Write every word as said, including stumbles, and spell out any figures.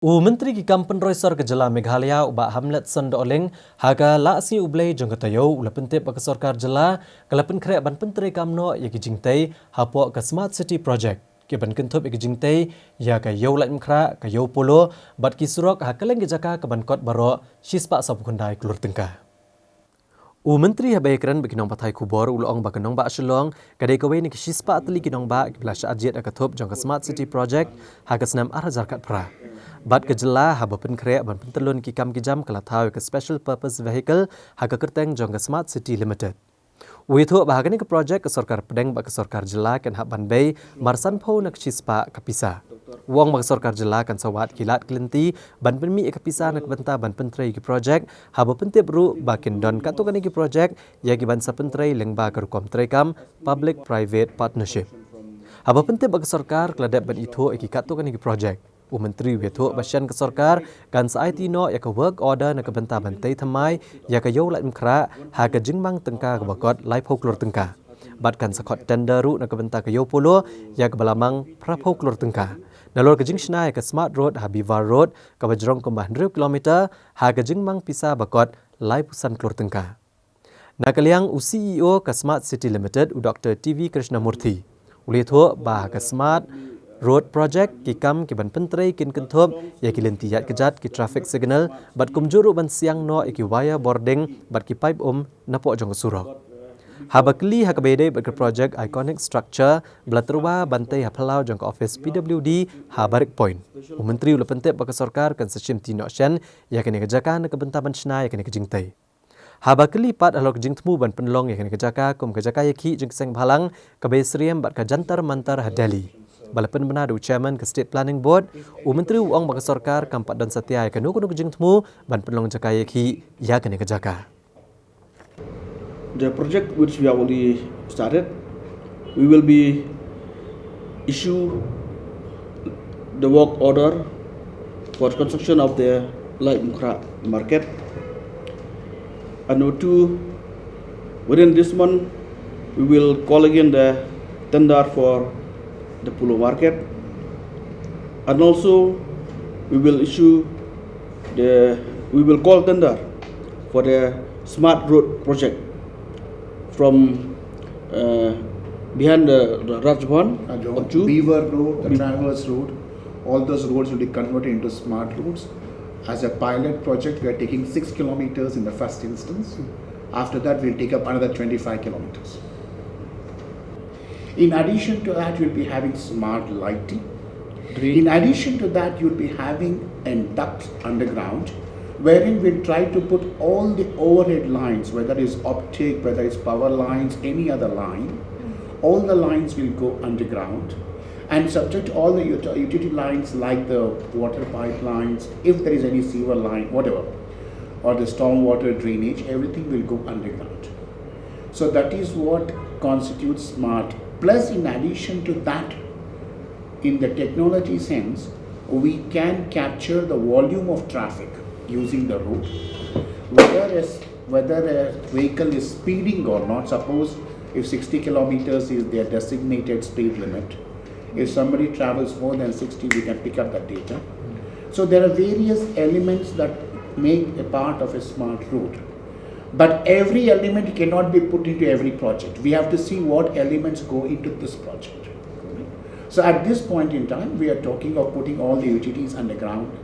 U Myntri ki kam pynroi sor ka jylla Meghalaya, u Bah Hamletson Dohling, ha ka Lashai U Blei jong ka taïew, u la pyntip ba ka sorkar jylla ka la pynkhreh ban pyntreikam noh ïa ki jingtei hapoh ka Smart City Project, ki ban kynthup ïa ki jingtei ïa ka Ïew Laitumkhrah, ka Ïew Polo, bad ki surok ha kylleng ki jaka ka ban kot baroh shispah sawphew khyndai klur tyngka. U Myntri haba ïakren bad ki nongpathai khubor, u la ong ba ka nongbah Shillong ka dei kawei na ki shispah tylli ki nongbah kiba la shah jied ha ka thup jong ka Smart City Project ha ka snem ar hajar khatphra. Bad ka jylla haba pynkhreh ban pyntyllun ki kam ki jam ka la thaw ïa ka Special Purpose Vehicle ha ka kyrteng jong ka Smart City Limited. U ïathuh ba ha kane ka project ka sorkar pdeng bad ka sorkar jylla kin hap ban bei mar sanphew na ka shispah ka pisa. U ong ba ka sorkar jylla kan sa wad ki lad ki lynti ban pynmih ïa ka pisa na ka bynta ban pyntrei ïa ki project, haba pyntip ruh ba kin don katto katne ki project ïa ki ban sa pyntrei lyngba ka rukom treikam Public Private Partnership. Haba pyntip ba ka sorkar ka la dep ban ithuh ïa ki katto katne ki project, u Myntri u ïathuh ba shen ka sorkar kan sa aiti noh ïa ka work order na ka bynta ban tei thymmai ïa ka Ïew Laitumkhrah ha ka jingmang tyngka kaba kot laiphew klur tyngka. Bad kan sa khot tender ruh na ka bynta ka Ïew Polo ïa kaba la mang phraphew klur tyngka. Nalor ka jingshna ïa ka Smart Road ha Beaver Road kaba jrong kumba hynriew kilometer ha ka jingmang pisa ba kot laiphew san klur tyngka. Na ka liang u C E O ka Smart City Limited, u Doctor T V Krishnamurthy, u la ïathuh ba ha ka Smart Road Project ki kam ki ban pyntrei kin kynthup ïa ki lynti ïaid kjat, ki traffic signal, bad kumjuh ruh ban siang noh ïa ki wire bording bad ki paip um napoh jong ka surok. Haba kylli ha kaba ïadei bad ka project Iconic Structure ba la tyrwa ban tei ha phyllaw jong ka office P W D ha Barrack Point, u Myntri u la pyntip ba ka sorkar kan sa shimti noh shen ïa kane ka jaka na ka bynta ban shna ïa kane ka jingtei. Haba kylli pat halor ka jingthmu ban pynlong ïa kane ka jaka kum ka jaka ïakhih jong ki seng bhalang kaba ïasyriem bad ka Jantar Mantar ha Delhi, ba la pynbna da u Chairman ka State Planning Board, u Myntri u ong ba ka sorkar kam pat don satia ïa kano kano ka jingthmu ban pynlong jaka ïakhih ïa kane ka jaka. The project which we have already started, we will be issue the work order for construction of the Laitumkhrah market. And number two, within this month, we will call again the tender for the Polo market. And also, we will issue the, we will call tender for the Smart Road project from, uh, behind the, the Raj Bhavan, Raj Bhavan, up to Beaver Road, the Be- Traverse Road, all those roads will be converted into smart roads. As a pilot project, we are taking six kilometers in the first instance. After that, we'll take up another twenty-five kilometers. In addition to that, you'll be having smart lighting. Great. In addition to that, you'll be having a duct underground, wherein we'll try to put all the overhead lines, whether it's optic, whether it's power lines, any other line, all the lines will go underground. And subject to all the ut-, utility lines like the water pipelines, if there is any sewer line, whatever, or the storm water drainage, everything will go underground. So that is what constitutes smart. Plus, in addition to that, in the technology sense, we can capture the volume of traffic using the road, whether a s-, whether a vehicle is speeding or not. Suppose if sixty kilometers is their designated speed limit, if somebody travels more than sixty, we can pick up that data. So there are various elements that make a part of a smart road. But every element cannot be put into every project. We have to see what elements go into this project. So at this point in time, we are talking of putting all the utilities underground,